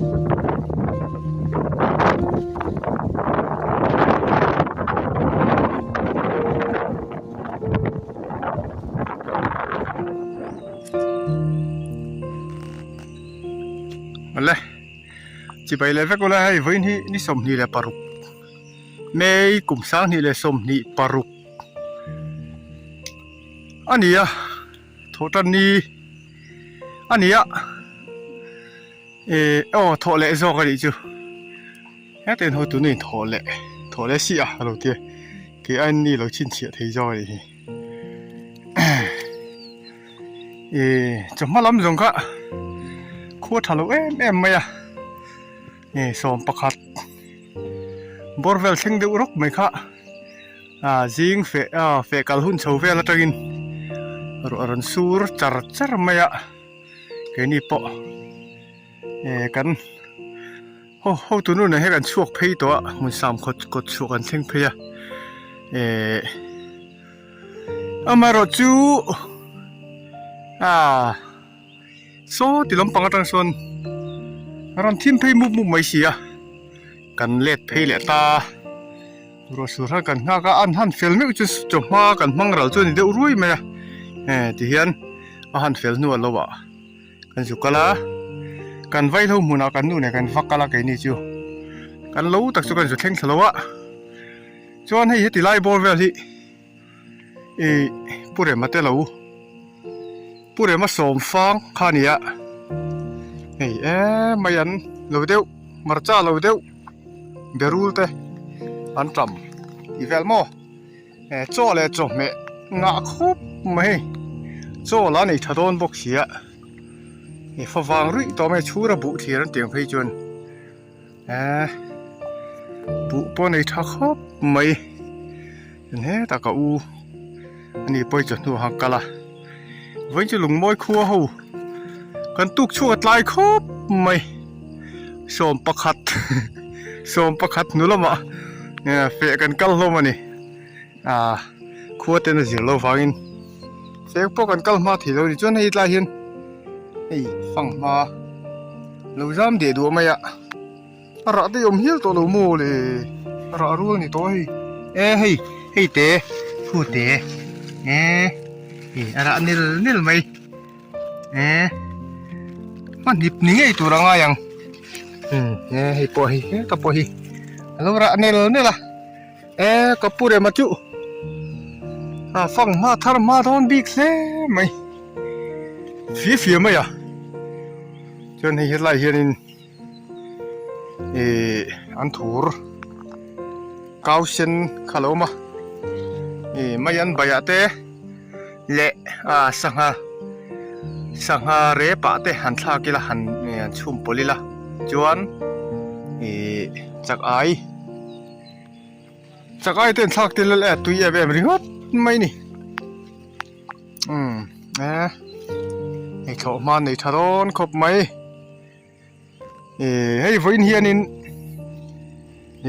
ມາເລີຍ ຊິໄປແລ້ວແວກກໍແລ້ວ ເຮີ້ຍ ເວີຍ ນີ້ ນີ້ສົມນີ້ແຫຼະປາລຸກ ເມກຸມສາງນີ້ແຫຼະສົມນີ້ປາລຸກ ອັນນີ້ອະ ໂທຕັນນີ້ ອັນນີ້ອະ ເອ ອໍ ໂທແລະ ຊອກກັນອີກຈຸ ແຮເຕັນໂຮຕຸນີ້ ໂທແລະ ໂທແລະຊິອະ ໂລເຕ ເກອັນນີ້ ເຮົາຊິນເຊຍເທຍໍ ເອ ຈະມາລຳສົງຄະ ຄົວທະໂລເອັມເອັມໄມອະ ເອ ສອມປະຄັດ ບົດແວວເຊັງເດອຸລົກໄມຄະ ອາ ຊິງເຟ ອາ ເຟກັນຮຸນເຊົາແວລະຕະກິນ ອາຣອນຊູຣ ຈາຣຈາຣໄມອະ ເກນີເປາະ ເອ ກັນ ໂອ້ ໂອ້ ໂຕນູ້ນນະ ເຮັດກັນຊວກເພໂຕ ມັນສາມຄົນກົດຊວກກັນເທັງເພ ເອ ອາມາໂຣຈູ ອາ ໂຊຕິລຳປັງອາຕັງຊອນ ອາຣັນທິມເພມຸບມຸບໄມເຊຍ ກັນເລດເພແລະຕາ ໂຣຊູຣະກັນງາກະອັນຫັນເຟລເມກຈຸສຈົມມາກັນມັງຣາລຈົນເດອຸລຸຍແມ ເອ ຕິຮຽນ ອາຫັນເຟລນົວດລະວະ ກັນສຸກະລາ ກັນໄວໂທມຸນາກັນນຸແນກັນຟັກກະລາໄກນີຈູ ກັນໂລຕັກສຸກັນສຸເທັງສະລະວະ ຈອນໃຫ້ເຮັດຕິລາຍບໍແວລຮີ ເອ ປູເຣມາເຕລາ ປູເຣມາສອມຟາງຄາເນຍ ເອີ ເອ ມາຍັນໂລເດວ ມາຣຈາໂລເດວ ເບຣູເຕ ອັນຕຳ ອີແວລມໍ ເອ ຈໍແລຈໍແມະ ງະຄົບໄມ ຈໍລາໃນທະດອນບົກເຊຍ ເອ ຟະວາງລຸຍຕໍ່ແມຊູລະບຸທີລັນຕຽງໄພຈວນ ອາ ປຸປົນໃນທາຂອບໄມ ເຫັນແຮຕາກະອູ ອັນນີ້ປ່ອຍຈະໜູຮັງກະລະ ເວີຍຈະລົງມອຍຄົວເຮົາ ກັນຕຸກຊົວກະຕາຍຂອບໄມ ສອມປະຄັດ ສອມປະຄັດໜູລະມະ ເອ ເຟກັນກັນໂລມານີ້ ອາ ຄົວເຕັນຊິລະວາງອິນ ເຟກໂປກັນກັລມາທີລາວນີ້ ຈວນໃຫ້ລາຍເຫັນ ເອີຍ ຟັງມາ ລາວຈາມເດດູໄມອະ ອະຣະເດອົມຮີລໂຕໂລໂມເລ ອະຣະອາຣູລນີ້ໂຕ ເອີ ເອີ ເອີ ເອີ ເຕ ຜູ້ເຕ ເອີ ເອີ ອະຣະເນລ ເນລໄມ ເອີ ມັນດິບນີ້ໄງ ຕຸລະງາຍັງ ອືມ ເອີ ເອີ ເອີ ປະຮີ ເອີ ກະປະຮີ ລາວອະຣະເນລ ເນລລະ ເອ ກະປູເຣມາຈຸ ອາ ຟັງມາທາມາທອນບີກເຊໄມ ເຟຍເຟຍໄມອະ ຈວນໃຫ້ເຮັດລາຍເຮັດ ເອ ອັນທູຣ ກາວເຊັນຄາໂລມາ ເອ ມາຍັນບາຍາເຕ ແລະ ອາ ສັງຫາ ສັງຫາເຣປະເຕ ຫັນທາກິລະ ຫັນ ເອ ຊຸມໂປລິລະ ຈວນ ເອ ຈັກອາຍ ຈັກອາຍເຕັ້ນສາກເຕັ້ນແລະ ຕຸຍແອບແອບລິງອດໄມນີ້ ອືມ ເອ ໃຫ້ເຂົ້າມາໃນທະດອນຄົບໄມ ເອ ໃຫ້ໄວເນຍນິນ ເອ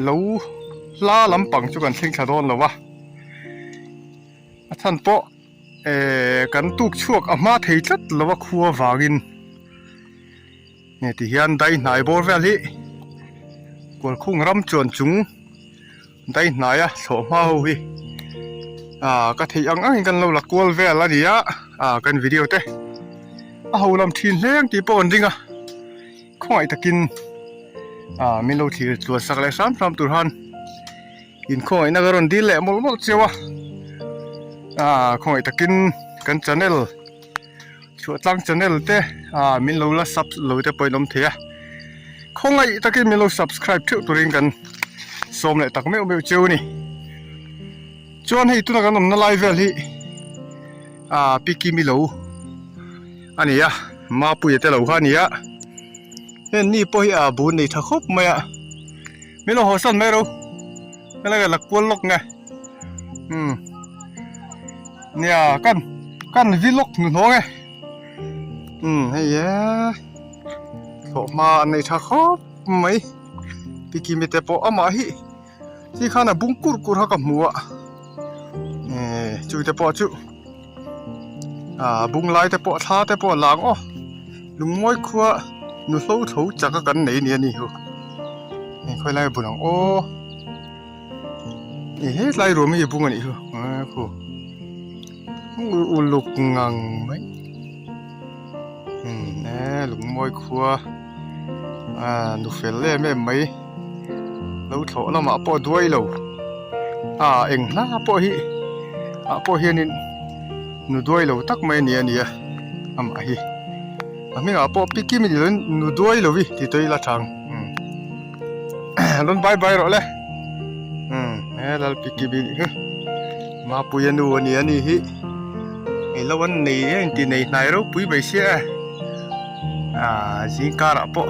ເລົາລາລຳປັງຈຸກັນເທັງທະດອນລະວະ ອາ ທ່ານເປາະ ເອ ກັນຕຸກຊວກອາມາໄທຈັດລະວະຄົວວາງອິນ ເນ ຕິຮຽນໄດໜາຍບໍແວລຮີ ກວນຄຸງຣຳຈວນຈຸງ ໄດໜາຍອະ ໂສມາເຮົາຮີ ອາ ກະເທຍອັງອັງກັນລາວລະກວນແວລລະນີ້ອະ ອາ ກັນວິດີໂອເຕ ອາ ເຮົາລຳທີນແຮງຕິປອນດິງອະ ຂອງໄອຕະກິນ ອາ ເມນູທີ່ຕົວສັກແລະສາມສາມຕຸຮານ ກິນຂອງໄອນາກະຣອນດີແຫຼະໝົດໝົດເຊວະ ອາ ຂອງໄອຕະກິນກັນຈາແນລ ຊົ່ວຕັ້ງຈາແນລເຕ ອາ ມິນໂລລະຊັບໂລເຕປອຍນົມເທຍ ຂອງໄອຕະກິນມິນໂລຊັບສະຄຣາຍເທວໂຕເຣັງກັນ ສອມແລະຕັກເມວເມວເຈວນີ້ ຈວນໃຫ້ຕຸນກັນນົມນະລາຍແວລຮີ ອາ ປີກີມິໂລ ອັນນີ້ອະ ມາປຸຍແຕ່ລາວຄານີ້ອະ ເຫັນນີ້ປ່ອຍອາບຸນໃນທະຄົບໄມອະ ເມໂລໂຮຊັນໄມໂລ ແລ້ວກະລະກວນລົກໄງ ອືມ ເນຍ ກັນ ກັນວິລົກໜູໂນໄງ ອືມ ໃຫ້ແຍ ໂທມາໃນທະຄົບໄມ ປີກີມິເຕໂປອະມາຫິ ທີ່ຂ້ານະບຸງກຸດກຸດຫາກະໝູອະ ເອີ ຈຸເຕໂປຈຸ ອາ ບຸງລາຍແຕ່ເປາະທາແຕ່ເປາະຫຼາງ ໂອ ລຸງມອຍຄົວ ໜູເຊົາເຖົາຈັກກັນໃນນີ້ ອັນນີ້ໂຫ ນີ້ຄ່ອຍໄລ່ບຸນອອກ ໂອ້ ເຮັດໄລ່ລວມມີບຸງອັນນີ້ໂຫ ໂອ້ ອຸລຸກງັງໄໝ ອືມ ແນ່ ລຸງມອຍຄົວ ອາ ໜູເຟລແລແມ່ໄໝ ລາວເຖົາລະມາເປາະດ້ວຍລາວ ອາ ເອັງລາເປາະຫິ ອາ ເປາະຫິນີ້ ໜູດ້ວຍລາວຕັກໄມເນຍເນຍ ອາມາຫິ ອາ ມີອາເປາະປິກກິມນີ້ລະ ໜູດ້ວຍລາວວິ ຕິໂຕຍລະທາງ ອືມ ລົນບາຍບາຍເລາະແລະ ອືມ ແມ່ລາວປິກກິມນີ້ ມາປຸຍອະນູເນຍນີ້ຫິ ໄອ້ລາວັນນີ້ ເອີ ຕິໄນນາຍລາວປຸຍໄປເສຍ ອາ ຊິງກາລະເປາະ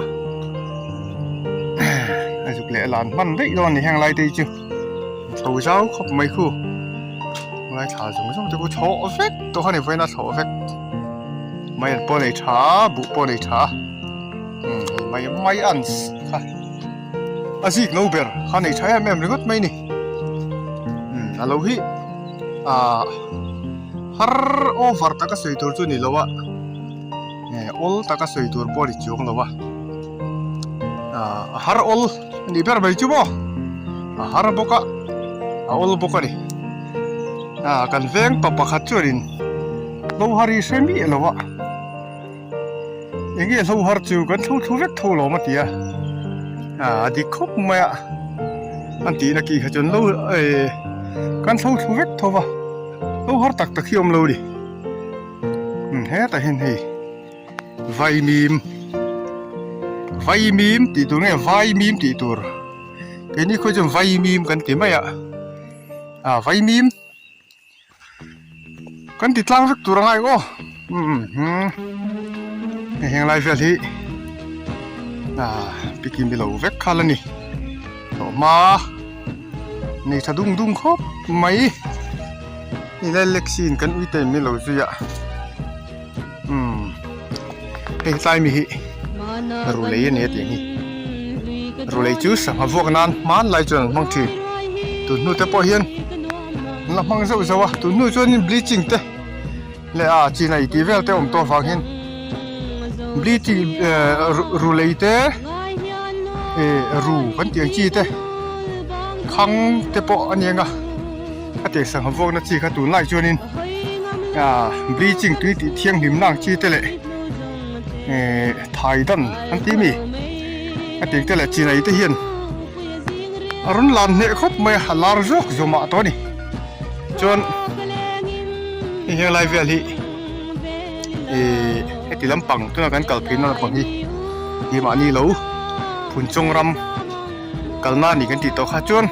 ອາ ສຸກແລະຫຼານມັນໄດ້ດອນນີ້ແຮງຫຼາຍເຕຈິ ເຊົາເຊົາຂອບໄມຄູ ຫຼາຍຖາສົງສົງແຕ່ກູເທາະເຟກ ໂຕຂ້ານີ້ໄຟໜ້າເທາະເຟກ ໄມໂປໄນຖາ ບຸໂປໄນຖາ ອືມ ໄມ ໄມອັນ ອາຊິກໂນເບລ ຂ້ານີ້ໃຊ້ແມ່ນເລີຍກົດໄມນີ້ ອືມ ອາໂລຫິ ອາ Har overta ka soitur chu ni lo a. Eh, olta ka soitur pawh ni chuang lo a. Ah, har ol ni ber mai chu maw? A har bawk a, a ol bawk a ni. Ah, kan veng pa pakhat chuanin lo har hi hre miah lo a. Eng nge lo har chu kan thlo thlu vek tho lawm a ti a. A, a dik khawp mai a. An tihna ki kha chuan lo, eh, kan thlo thlu vek tho va. Lo har tak tak hi awm lo ni. Hmm, heta hin hei. Vaimim. Vaimim tih tur nge, vaimim tih tur. Keini khawi chuan vaimim kan ti mai a. A, vaimim. Kan ti tlang vek tur a ngai aw. Hmm, hmm. Heng lai vel hi. A, pikim mi lo vek kha la ni. Tawh hma. Nei tha dung dung khawp mai. Ni lai lek sin kan ui te mi lo zui a. Hmm. Hei tlai mi hi. Ru lei a ni a tiang hi. Ru lei chu sangha vuak nan hman lai chuan an hmang ṭhin. Tun hnu te pawh hian an la hmang zauh zauh a. Tun hnu chuan in bleaching te leh a, chinai tih vel te awm tawh vang hian bleaching, eh, ru, ru lei te, eh, ru kan tih ang chi te, khang te pawh a ni ang a. A tiang sangha vuakna chi kha tun lai chuan in, a, bleaching tui tih thianghlim nang chi te leh, eh, thai dan an ti mi a tiang te leh chinai te hian a rawn lan hneh khawp mai a, a lar zawk zawmah tawh a ni. Chuan heng lai vel hi, eh, heti lampang tuna kan kal phei nan lampang hi, hi mah ni lo, Phunchawng ram kalna ni kan tih tawh kha. Chuan,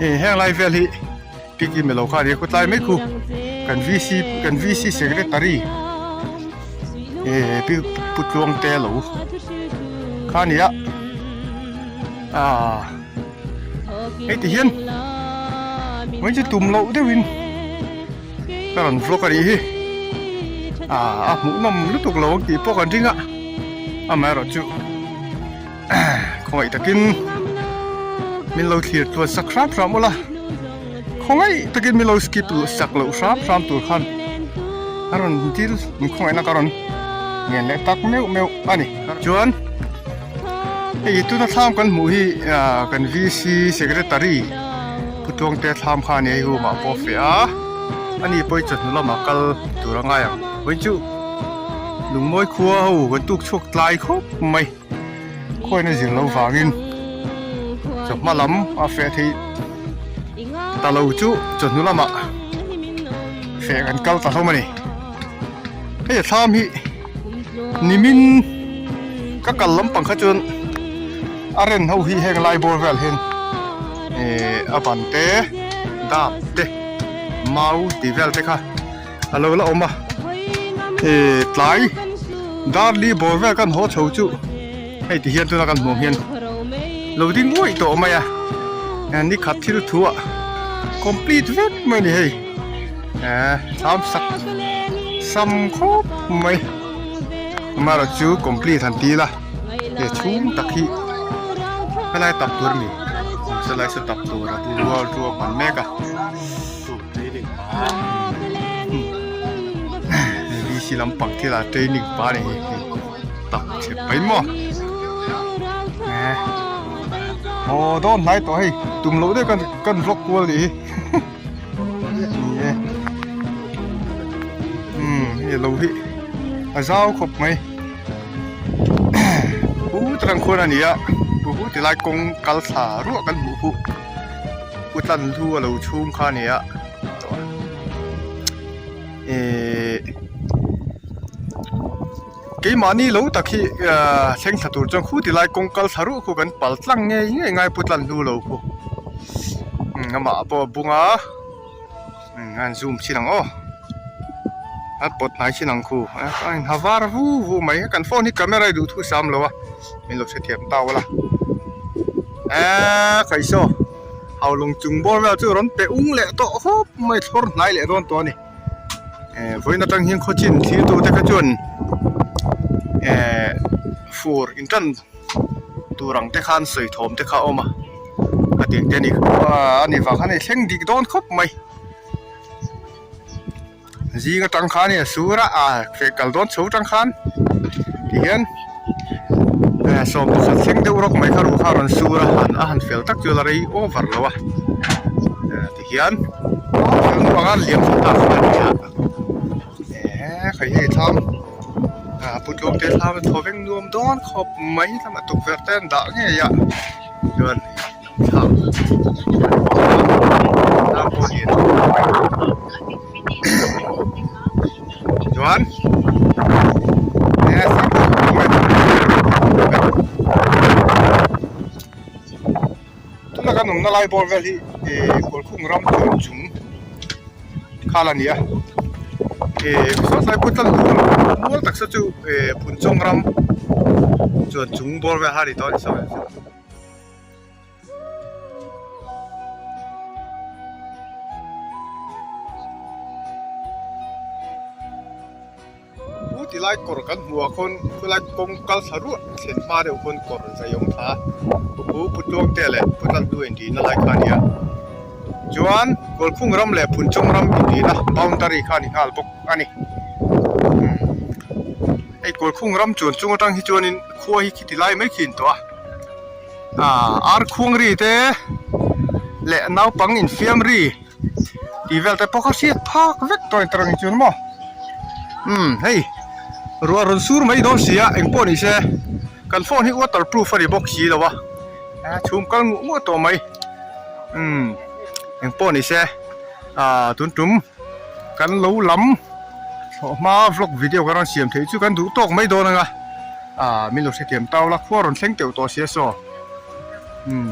eh, heng lai vel hi, Pikim mi lo kha ni, khutlai mai khu. Kan V C, kan V C secretary. E, Pi, Pu Tluang te lo kha ni a. A. Hei ti hian. Mai chu tum lo deuhin ka rawn vlog a ni hi. A, a hmuhnawm lutuk lo ang tih pawh kan ring a. Amaherawhchu. Khawngaih takin min lo thlir tluan sak hram hram ula. Khawngaih takin min lo skip sak loh hram hram tur khan a rawn dil, min khawngaihna ka rawn ngen leh tak meuh meuh a ni. Chuan hei tuna thlam kan hmuh hi, a, kan V C secretary Pu Tluang te thlam kha a ni, hei humah pawh fe a. Ani pawh hi chawhnu lamah kal tur a ngai ang. Vawiin chu Lungmawi khua ho kan tuk chhuak tlai khawp mai. Khawngaihna zir lo vangin chawhma lam a fe thei ta lo chu chawhnu lamah fe kan kal ta hlawm a ni. Hei a thlam hi nimin ka kal lampang kha chuan a ren ho hi heng lai bawr vel hian, eh, a ban te, dap te, mau tih vel te kha a lo la awm a, e, tlai dar li bawr vel kan haw chho chu hei ti hian tuna kan hmuh hian lo ding uaih tawh mai a, e, ni khat thil thu a complete vek mai ni hei, e, thlam sak sam khawp mai. Amaherawhchu complete han ti la, e, chhung tak hi helai tap tur mi, salai sa tap tur a pu rual rual hman mek a. V C lampang thila training pa ni hi. ຕັກເກັບໄປໝົດ. ໂອ້ ໂດນຫຼາຍຕົວເຮີ້ຍ ຕຸ່ມໂລດເດ້ກັນ ກັນ vlog ກວ່າລີ. ນີ້ເດ້ ອືມ ນີ້ໂລເຮີ້ຍ ອາ ຊາວຄົບໄໝ ອູ້ ຕະລັງຄົນອັນນີ້ອະ ອູ້ ຕິລາຍກົງກັນສາຣວກັນ ອູ້ ປູ່ຕັນທູອາ ໂລຊຸງຄານີ້ອະ ເອ ເກມານີໂລຕະຄີ ເອີ ເຊັງສະຕູນຈັງຄູ ຕິລາຍກົງກັນສາຣຸຄູກັນ ປາລະຕະລັງເງຍເງຍງາຍ ປູ່ຕັນທູໂລຄູ ອືມ ງາມມາ ປອບຸງອາ ອືມ ງານຊູມຊິນັງ ໂອ ອາ ປົດຫາຍຊິນັງຄູ ອາ ຫາວາຣະວູວູໄໝ ກັນໂຟນນີ້ກາເມຣາດຸທຸສາມລະວະ ມີລົດສະຖຽມເຕົາລະ ອາ ໄຄໂຊ ເຮົາລົງຈຸງບໍລແວວຈຸຣອນເປອຸງແຫຼະໂຕ ໂອ ໄມທໍນໄຫຼແຫຼະຣອນຕົວນີ້. ເອີ ໂວຍນະຕັງຮຽງໂຄຈິນ ທີໂຕເຕກະຈວນ ເອີ ຟໍອິນຕັນ ຕູລັງເຕຄານ ເຊີຍໂທມເຕຄາໂອມາ ກະຕິງເຕນິກ ອາ ອັນນີ້ວ່າຄັນໃຫ້ເຊັງດິກດອນຄົບໄໝ ຈີກະຕັງຄານີ້ ຊູຣະ ອາ ເຟກກັນດອນຊູຕັງຄານ ທີ່ເຫັນ ເອີ ສອງພັນເຊັງເດວຣອກໄມຄາຣູຄາຣອນຊູລະຫັນອາຫັນເຟລຕັກຈຸລະເຣໂອເວີລະວະ ເອີ ທີ່ເຫັນ ເປັນວ່າງານຫຼຽມສຸດຕາສານເນຍ ເອີ ໄຄເຮທຳ ອາ ປຸດລົງເຕທຳໂທເວັງນວມດອນຂອບໄມທຳມາຕຸກແວດແຕນດາເງຍະ ເດີນ ຈວນ ແນ່ ສາມ ຕຸລະການໜຸ່ມນາລາຍບອນແວລີ ເອ ກົວຄຸງຣຳຈົນຈຸງ ຄາລາເນຍ ເອ ສອດສາຍພຸດຕັນ ໂມລຕັກສະຈຸ ເອ ພຸນຈົງຣຳ ຈວນຈຸງບອນແວລຮາດີຕອນສອງ ອູ້ ຕິລາຍກົນກັນຫົວຄົນ ຕິລາຍກົງກັນສະຣວດ ເຊັ່ນມາເດວຄົນກົນໃສ່ຍົງທາ ອູ້ ພຸດດວງແຕ່ແຫຼະ ພຸດລັນດູເອັນດີນາລາຍຄາເນຍ ຈວນ ກົວຄຸງຣຳແລະ ພຸນຈົງຣຳອິນດີນະ ບາວນດາຣີຄານິງຫາລບົກ ອັນນີ້ ອືມ ໄອ້ກົວຄຸງຣຳຈວນຈຸງຕັງຮີຈວນ ຄວາຮີຄິດຕິລາຍໄມຂີນຕົວ ອາ ອາຣຄວງຣີເຕ ແລະ ນາວປັງອິນຟຽມຣີ ທີ່ແວວແຕ່ພໍຄາເຊຍພາກເວັກຕອຍຕະລັງຈຸນມໍ ອືມ ເຮີ້ຍ ຣັວຣອນຊູມາອີກໂດນເສຍ ເອັງໂປ້ນີ້ແຊ ກັນໂຟນທີ່ອວດຕະປຣູຟາດີບົກຊີລະວະ ອາ ຊຸມກັນງົວໂຕໄມ ອືມ ເອັງໂປ້ນີ້ແຊ ອາ ຕຸນຕຸມ ກັນໂລລຳ ມາວລັອກວິດີໂອກັນສຽມເທຈຸກັນດຸໂຕກໄມໂດນງະ ອາ ມີໂລເສຍເຕັມເຕົາລະ ຄວາຣອນເຊັງເຕີວໂຕເສຍຊໍ ອືມ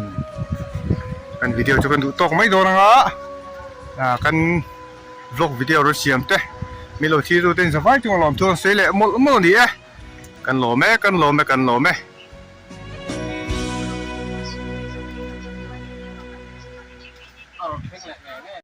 ກັນວິດີໂອຈຸກັນດຸໂຕກໄມໂດນງະ ອາ ກັນ vlog video ລົດສຽມເຕ ມີໂລທີ່ໂຕເຕັນສະບາຍຈຸງລອມທວງເສຍແຫຼະ ໂມໂມນີ້ເອ ກັນໂລແມ ກັນໂລແມ ກັນໂລແມ